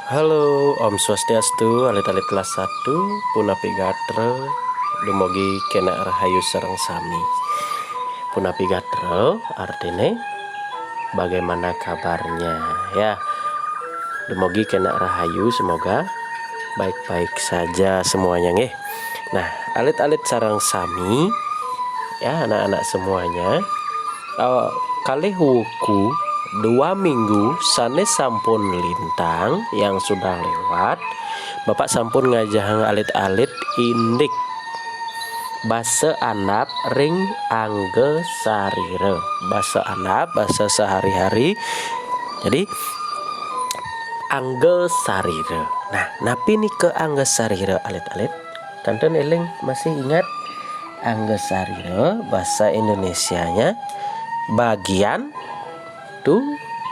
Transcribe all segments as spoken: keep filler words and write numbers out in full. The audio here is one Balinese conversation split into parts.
Halo, Om Swastiastu, alit-alit kelas satu, punapi gatra, dumugi kena rahayu sareng sami. Punapi gatra artine bagaimana kabarnya, ya. Dumugi kena rahayu, semoga baik-baik saja semuanya, nggih. Nah, alit-alit sareng sami, ya, anak-anak semuanya, eh, kalih wuku dua minggu sane sampun lintang yang sudah lewat, Bapak sampun ngajahang alit-alit indik basa andap ring angga sarira. Basa andap, basa sehari-hari. Jadi, angga sarira. Nah, napi nika angga sarira, alit-alit? Kantun eling, masih ingat? Angga sarira, basa Indonesianya bagian tu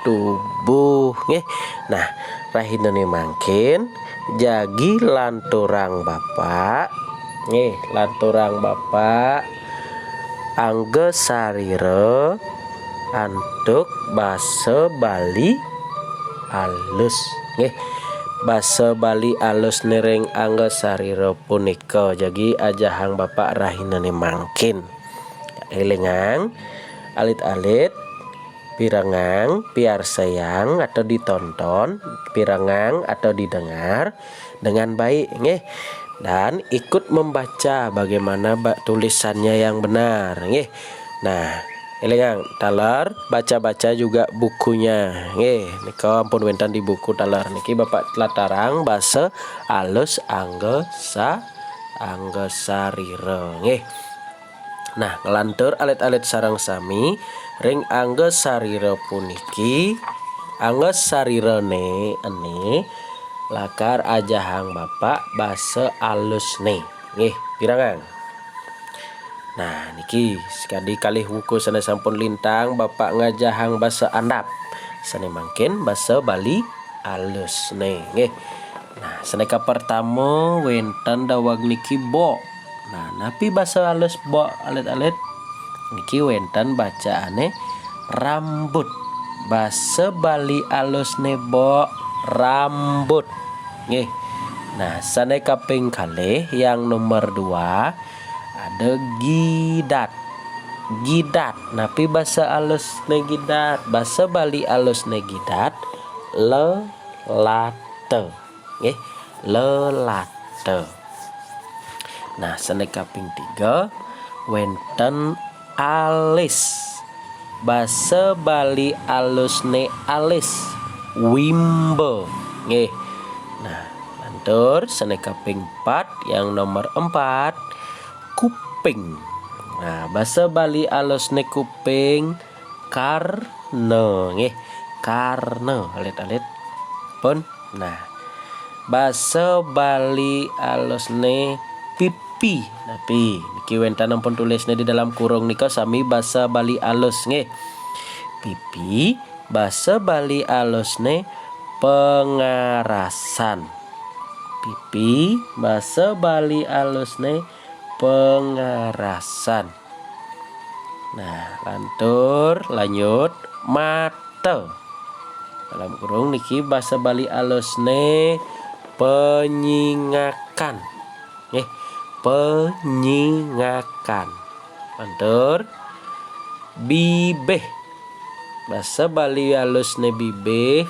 tubuh, nggih. Nah, rahinane mangkin jagi lanturang Bapak, nggih, lanturang Bapak angga sarira antuk basa Bali alus, nggih. Basa Bali alus niring angga sarira punika jagi ajahang Bapak rahinane mangkin. Elingang, alit-alit, pirengang, piarsayang atau ditonton, pirengang atau didengar dengan baik, nggih. Dan ikut membaca bagaimana ba-, tulisannya yang benar, nggih. Nah, elingang, taler baca-baca juga bukunya, nggih. Nika ampun wenten di buku taler. Niki Bapak latarang basa alus angga sa-, angga sarira, nggih. Nah, nglantur alit-alit sareng sami ring angga sarira puniki, angga sarirane ene lakar ajahang Bapak basa alusne. Nggih, pirengang. Nah, niki sakadi kalih wuku sane sampun lintang, Bapak ngajahang basa andap. Sane mangkin basa Bali alusne, nggih. Nah, sane kapertama wenten daweg niki bok. Nah, napi basa alus bok, alit-alit? Niki wenten bacaane rambut. Basa Bali alusne bok, rambut. Nggih. Nah, sane kaping kalih yang nomor dua ada gidat. Gidat. Napi basa alusne gidat? Basa Bali alusne gidat lelata. Nggih, lelata. Nah, sane kaping tiga wenten alis. Basa Bali alusne alis, wimba. Nggih. Nah, lantur sane kaping empat, yang nomor empat, kuping. Nah, basa Bali alusne kuping, karna. Nggih, karna, alit-alit. Pun. Nah, basa Bali alusne pipi. Napi? Niki wenten ampun tulisne di dalam kurung nika sami basa Bali alus, nggih. Pipi, basa Bali alusne pangarasan. Pipi, basa Bali alusne pangarasan. Nah, lantur, lanjut, mata. Dalam kurung niki basa Bali alusne penyingakan. Nggih, penyingakan. Lantur, bibih. Basa Bali alusne bibih,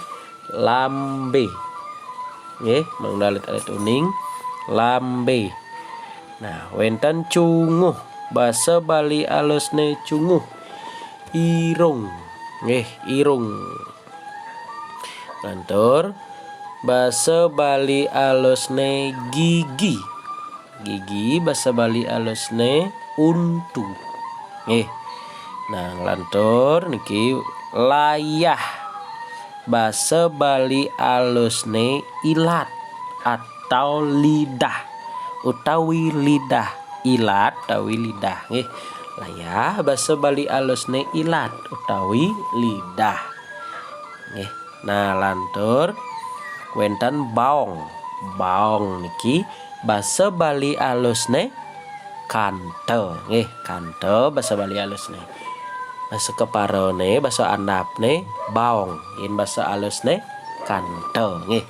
lambe. Nggih, mangda alit-alit uning, lambe. Nah, wenten cunguh. Basa Bali alusne cunguh, irung. Nggih, irung. Lantur, basa Bali alusne gigi. Gigi, basa Bali alusne untu. Nggih. Nah, nglantur niki layah. Basa Bali alusne ilat atau lidah utawi lidah. Ilat utawi lidah, nggih. Layah, basa Bali alusne ilat utawi lidah. Nggih. Nah, lantur wenten baong. Baong niki basa Bali alusne kanta, nggih, kanta basa Bali alusne. Basa keparane, basa andapne baong. Yen basa alusne kanta, nggih.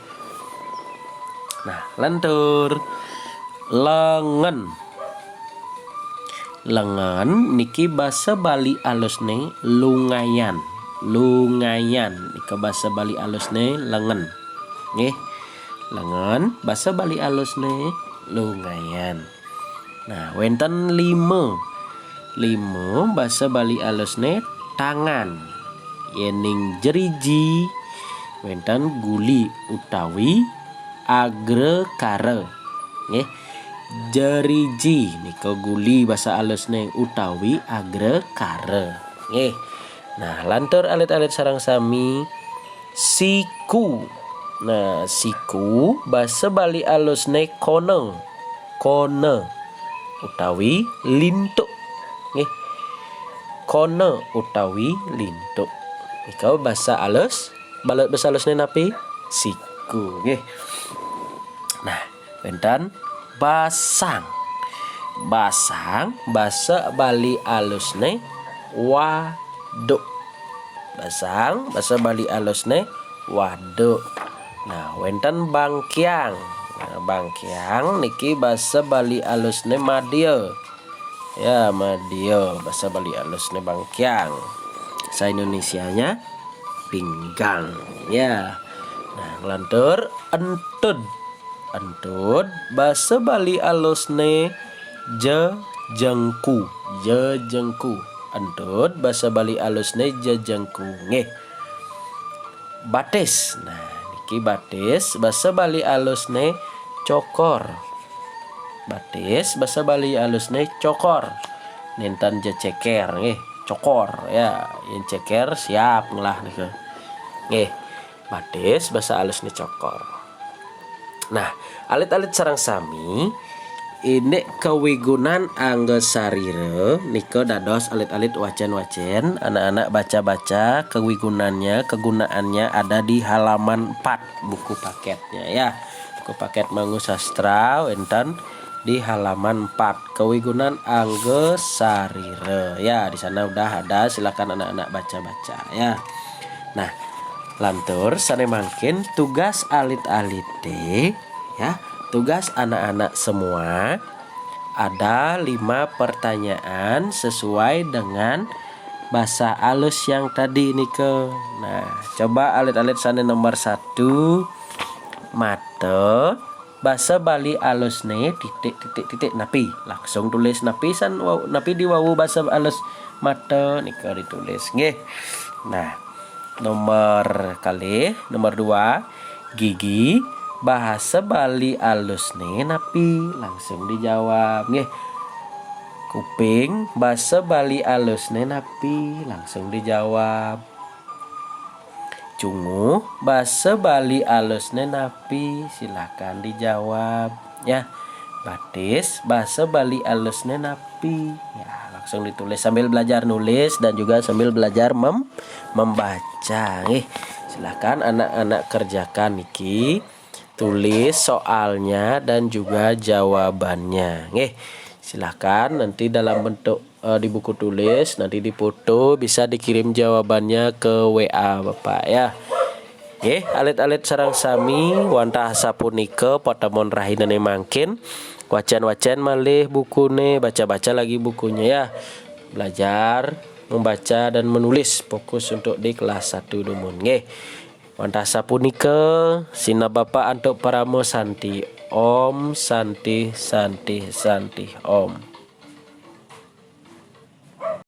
Nah, lantur. Lengen. Lengen niki basa Bali alusne lungayan. Lungayan nika basa Bali alusne lengen. Nggih. Lengen basa Bali alusne lungayan. Nah, wenten lima. Lima basa Bali alusne tangan. Yening jeriji wenten guli utawi agrekara. Nggih. Jeriji nika guli basa alusne utawi agrekara. Nggih. Nah, lantur alit-alit sareng sami, siku. Nah, siku basa Bali alusne kona. Kona utawi lintuk. Nggih. Kona utawi lintuk. Nika basa alus, bala-, basa alusne napi? Siku, nggih. Nah, wenten basang. Basang basa Bali alusne waduk. Basang basa Bali alusne waduk. Nah, wenten bangkiang. Nah, bangkiang niki basa Bali alusne madya. Ya, madya basa Bali alusne bangkiang. Sa Indonesianya pinggang. Ya. Nah, nglantur entud. Entud basa Bali alusne jejengku. Jejengku. Entud basa Bali alusne jejengku. Nggih. Batis. Nah, niki batis basa Bali alusne cokor. Batis basa Bali alusne cokor. Nenten je ceker nggih, cokor ya. Yen ceker siap ngelah nika. Nggih. Batis basa alusne cokor. Nah, alit-alit sareng sami, indik kawigunan angga sarira nika dados alit-alit wacen-wacen, anak-anak baca-baca kewigunannya, kegunaannya ada di halaman empat buku paketnya ya. Buku paket Mangu Sastra wenten di halaman empat, kawigunan angga sarira. Ya, di sana udah ada, silakan anak-anak baca-baca ya. Nah, lantur sane mangkin tugas alit-alite ya, tugas anak-anak semua ada lima pertanyaan sesuai dengan basa alus yang tadi nika. Nah, coba alit-alit sane nomor satu, mata basa Bali alusne titik, titik, titik napi? Langsung tulis napi san wau-, napi di wau basa alus mata nika ditulis nggih. Nah, nomor kalih, nomor dua, gigi basa Bali alusne napi? Langsung dijawab nggih. Kuping basa Bali alusne napi? Langsung dijawab. Cunguh basa Bali alusne napi? Silakan dijawab ya. Batis basa Bali alusne napi? Ya, langsung ditulis sambil belajar nulis dan juga sambil belajar mem-, membaca nggih. Silakan anak-anak kerjakan niki. Tulis soalnya dan juga jawabannya nggih. Silakan nanti dalam bentuk eh, di buku tulis, nanti dipoto, bisa dikirim jawabannya ke W A Bapak ya. Nggih, alit-alit sareng sami, wantah sapunika patemon rahinane mangkin. Wacan-wacan malih bukune, baca-baca lagi bukunya ya. Belajar membaca dan menulis, fokus untuk di kelas satu dumun nggih. Wantah sapunika, sineb Bapak antuk parama santi. Om Santi, Santi, Santi, Om.